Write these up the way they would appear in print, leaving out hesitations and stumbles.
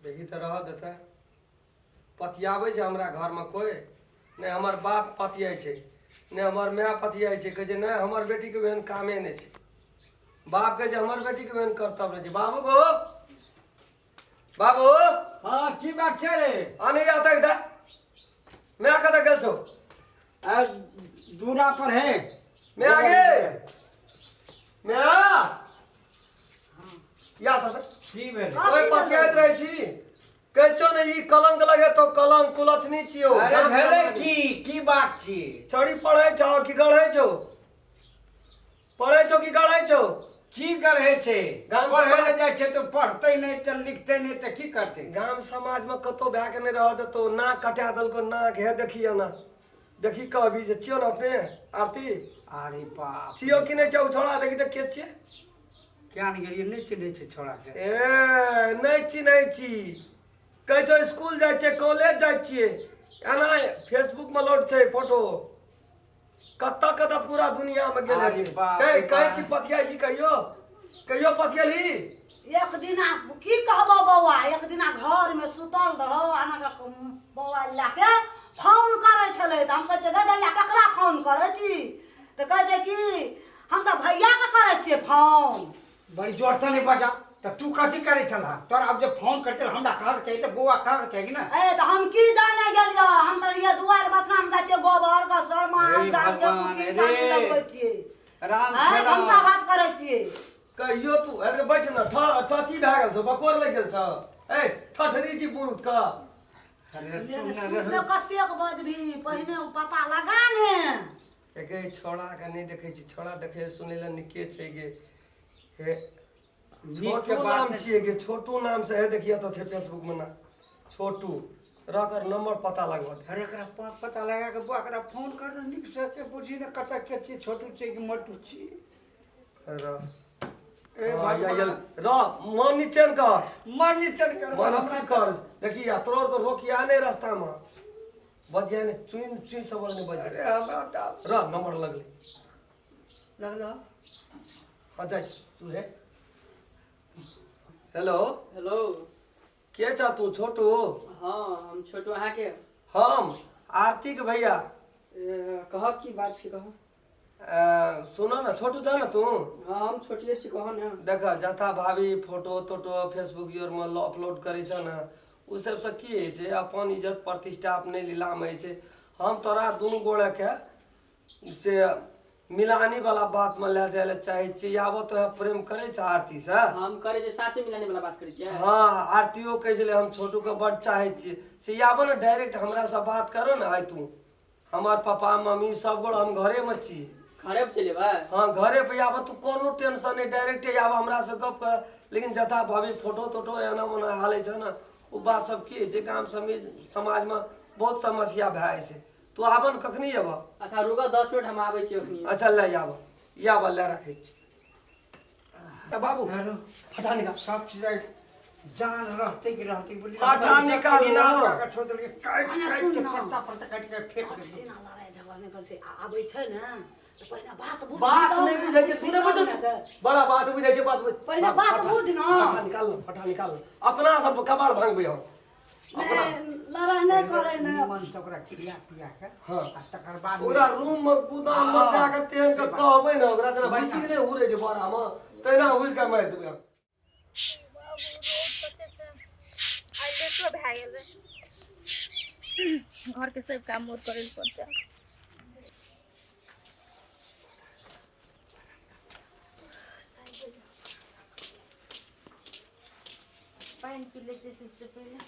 देखी तऽ रहऽ देतै पतियाबै छै हमरा घरमे कोइ नहि हमर बाप पतियाइ छै नहि हमर माय पतियाइ छै कहै छै नहि हमर बेटीके ओहन कामे नहि छै बाप कहै छै हमर बेटीके ओहन कर्तव्य नहि छै बाबू गो बाबू हँ की बात छै रे आने या तक दे माय कतऽ गेल छौ आ, दूरा पर है माय गे माय या तऽ की भेलै ओहि पतियाइत रहै छी कहै छौ ने ई कलंक लगे तो कलंक कुलक्षणी छियौ अरे गाम भेलै समाज। की की बात छी छड़ी पढ़ै छौ कि गढ़ै छौ पढ़ै छौ कि गढ़ै छौ की गढ़ै छै गाम पढ़ै लए समाज- जाइ छै तऽ पढ़तै नहि तऽ लिखतै नहि तऽ की करतै गाम समाजमे कतौ भए के नहि रहऽ देतौ नाक कटा देलकौ नाक हे देखी एना देखी कहबी जे छियौ ने अपने आरती अरे बाप छियौ कि नहि छौ छोड़ा देखी तऽ के छियै क्या नहि गेलियै नहि चिन्है छै छोड़ाके ए नहि चिन्है छी कहै छौ स्कूल जाइ छियै कॉलेज जाइ छियै एना फेसबुकमे लोड छै फोटो कतऽ कतऽ पूरा दुनियामे गेल अरे हेतै। बाप कहै रे कहै बाप। छी पतियाइ छी कहियो कहियो पतियलही एक दिना की कहबो बौआ एक दिना घरमे सुतल रहो अहाँके मोबाइल लए के फोन करै छलै तऽ हम कहै छियै गै दैया ककरा फोन करै छी तऽ कहै छै कि हम तऽ भैयाके करै छियै फोन बड़ी जोरसँ नहि बजा तऽ तू कथी करै छलह तोरा आब जे फोन करतै हमरा कहक चाही तऽ बौआ कहक चाही ने ए तऽ हम की जाने गेलियै हम तऽ रहियै दुआरि बथनामे जाइ छियै गोबर गसर माल हे जाल के भगवान, कुट्टी सानी रे। लगबै छियै राम आँय, खेला। भनसा भात करै छियै कहियो तू अरे बैठ न ठठी भए गेल छौ बकोर लागि गेल छौ ए ठठरी छी बुरुत क अरे सुन ने चुप ने कतेक बजबी पहिने ओ पता लगा ने एके छौड़ा के नहि देखै छी छौड़ा देखै सुनै लए निके छै गे हे नीक के छोटू बात नाम नहि। छियै गे छोटू नाम से हे देखिए तऽ छै फेसबुक मे ना छोटू रह नंबर पता लगबऽ दे अरे एकरा पता लगा के बौआ एकरा फोन कर ने नीक से के बुझी ने कतऽ के छियै छोटू छियै कि मोटू छियै रह ए हाँ, या- या- भगवान रह मन निचेन कर मन निचन कर मन स्थिर कर देखी आ तोरो के रोकिया नहि रास्ता मे बजिया नहि चुइन चुइन सब नहि बजिया अरे हमरा तऽ रह नंबर लगलै लगलो हाँ जाइ छी तू हे हेलो हेलो के छ तू छोटू हाँ हम छोटू अहाँके हम आरती के भैया कह की बात छै कहू सुनो ना छोटू छ ना तू हाँ हम छोटिए छी कह ने देख जथा भाभी फोटो तोटो फेसबुक your में अपलोड करै छ ने ओ सबसँ की होइ छै अपन इज्जत प्रतिष्ठा अपने लीलाम होइ छै हम तोरा दुनू गोड़ेके से मिलानी वाला बात में लए जाय लए चाहै छियै आबो तो प्रेम करै छ आरती से हम करै छियै साँचे मिलाने वाला बात करै छियै हाँ आरतियो कहै छलै हम छोटूके बड्ड चाहै छियै से आबो ने डायरेक्ट हमरासँ बात करो ने आइ तू हमर पापा मम्मी सब गोड़ हम घरे में छी घरे पर चलि एबै हाँ घरे पे आबऽ तू कोनो टेंशन नहीं डायरेक्ट आबऽ हमरा से गप कर लेकिन जथा भाभी फोटो तोटो एना ओना हालै छै ने ओ बात सब की होइ छै गाम समेज समाजमे बहुत समस्या भए जाइ छै तू आबऽ ने कखनी अयबऽ अच्छा रुकऽ 10 मिनट हम आबै छी अखनी अच्छा ले आबऽ आबऽ ले राखै छी तऽ बाबू हेलो फटा निकाल सब चीज आइ जान रहते कि रहते बोली फटा निकाल ना। छोड़ देलकै काटि अने काटि सुन के ना। परता परता काटि के फेंक छोट देलकै सीना लड़ाइ झगड़ा नहि करै छै आबै छै ने तऽ पहिने बात बुझ बात नहि बुझै छै तू नहि बुझै तू बड़ा बात बुझै छै बात बुझ पहिने बात बुझ ना। फटा निकाल ना फटा निकाल ना। अपना सब कबाड़ भांगबै हम नहि लड़ाइ नहि करै ने मन से ओकरा खिया पिया के हाँ। आ तकर बाद ओकरा रूम में गोदाम में जाके तेहन के कहबै ने ओकरा जेना भैंसी नहि उड़ै छै बोरा में तहिना उड़ि के मारि देबै हम। आइ लेटो भए गेल रहै घरके सब काम मोर करै लए पड़तै पानि पी लै छियै सबसँ पहिले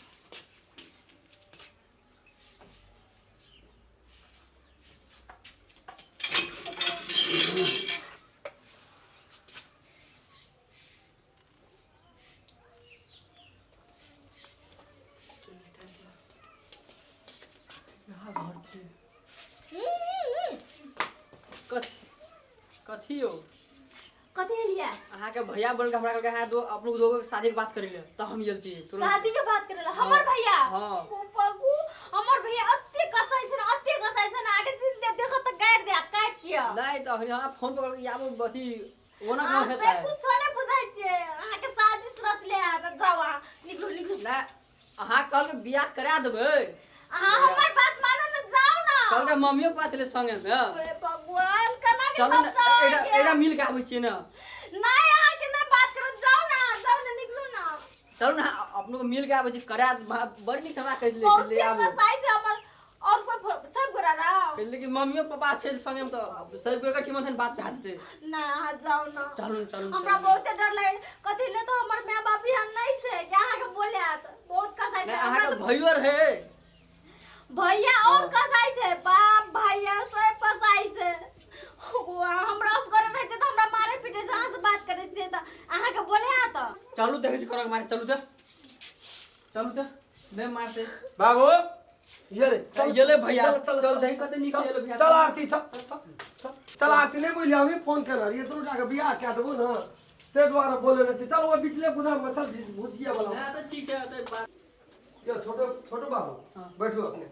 कथी कथी यौ कथी एलियै अहाँके भैया बोल के हमरा कहलकै अहाँ दो अपनो दोगो के शादी के बात करै ले तऽ हम गेल छी तुरंत शादी के बात करे ला हमर भैया हाँ। ओ पगू हमर भैया अते कसाई छै ने अते कसाई छै ने आगे चिन्ह दे देखो तऽ काटि दे काटि किया नहि तऽ अखनी हमरा फोन पर कहलकै आबो अथी ओना अहाँ केना तऽ हेतै कुछो नहि बुझै छियै अहाँके शादी रचले है तऽ जाउ अहाँ निकलू निकलू नहि अहाँ कहलकै बियाह करा देबै। अहाँ हमर बात मानू ने, जाउ ना। कहलकै मम्मियो पास छलै संगे मे। हे भगवान, केना के चलू ने, सब जाउ एकटा अहाँके? एकटा मिल के आबै छियै ने। नहीं, अहाँके नहि बात करत, जाउ ना, जाउ ना, निकलू ना। चलू ने, अपनो के मिल के आबै छी, करा बड़ नीक से हमरा कहै छलै बहुत ले आबू। कसाई छै हमर और कोई सब गोरा रहो। कहै छलै कि मम्मियो पापा छै संगे मे, तऽ सब गोरा एकठिमा छै ने, बात भए जेतै। ना, अहाँ जाउ ना। चलू ने, चलू ने, हमरा चलू। बहुते डर लागे, कथी ले तऽ हमर माय बाप यहाँ नहीं छै कि अहाँके बोलायत। बहुत कसाई छै नहि, हमरा। अहाँके तऽ भैयो रहै। भैया और कसाई छै, बाप भैया सब कसाई छै। ओ हमरा असगर रहै छै तऽ हमरा मारे पीटे छै। अहाँ से बात करै छियै तऽ अहाँके बोलायत। चलू, देखै छी कोना मारे। चलू तऽ, चलू तऽ, नहि मारतै। बाबू, ये ले, चल। ये ले भैया। चल चल। चल, देखी कते नीक से एलो भैया। चल आरती, चल चल चल चल। आरती, नहि बुझलियै, हमही फोन केने रहियै, दुनू टाके बियाह कए देबो ने, ताहि दुआरे बोले नहि छी। चल, ओ बिचले गोदाममे चल, भुसिए वाला। नहि तऽ ठीक छै तऽ बात। यो छोटो छोटो बाबू। हाँ। बैठू अपने।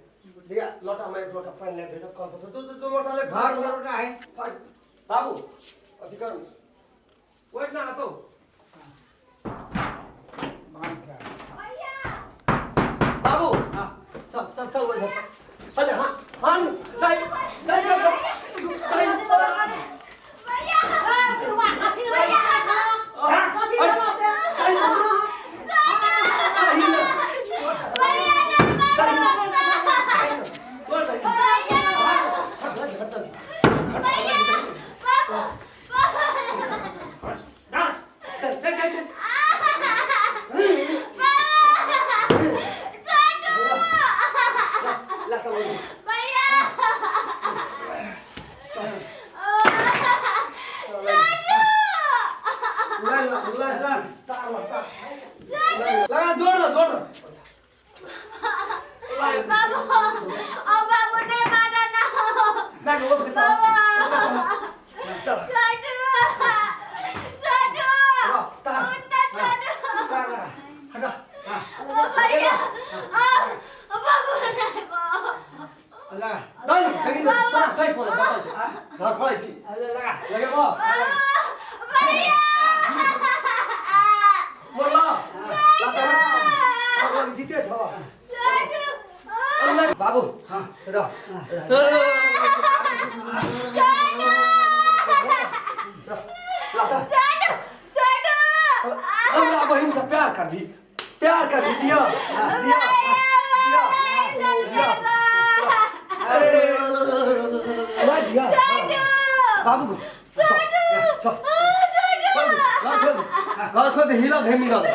दिया लोटा में एक लोटा पानि ले भेजो कल पर से। जो जो लोटा ले। घर लोटा है। पानि। बाबू, अथी करू, बैठ ना आतो। भैया। बाबू। हाँ। चल चल चल, बैठ चल। अरे हाँ हाँ, नहीं नहीं, चल चल नहीं। भैया। ए, बुढ़वा, कथी भेलौ से? कथी भेलौ से? भैया, भैया, बाबू, बाबू, भैया, लगा, जोड़ लो, जोड़ लो। बाबू, अब बाबू नहीं माना ना। बाबू, छोटू, छोटू, उठना छोटू। भैया, बाबू नहीं, बाबू। लगा। अरे लगा। भैया। जीते छ। छोटू। बाबू। हाँ। र। छोटू। लाता। छोटू, छोटू। हमरा बहिन से प्यार करबी, प्यार करबी? दिया दिया दिया दिया। अरे मैं दिया बाबू को। चल चल, घर खोल दे, घर खोल दे, हिला दे, मिला दे।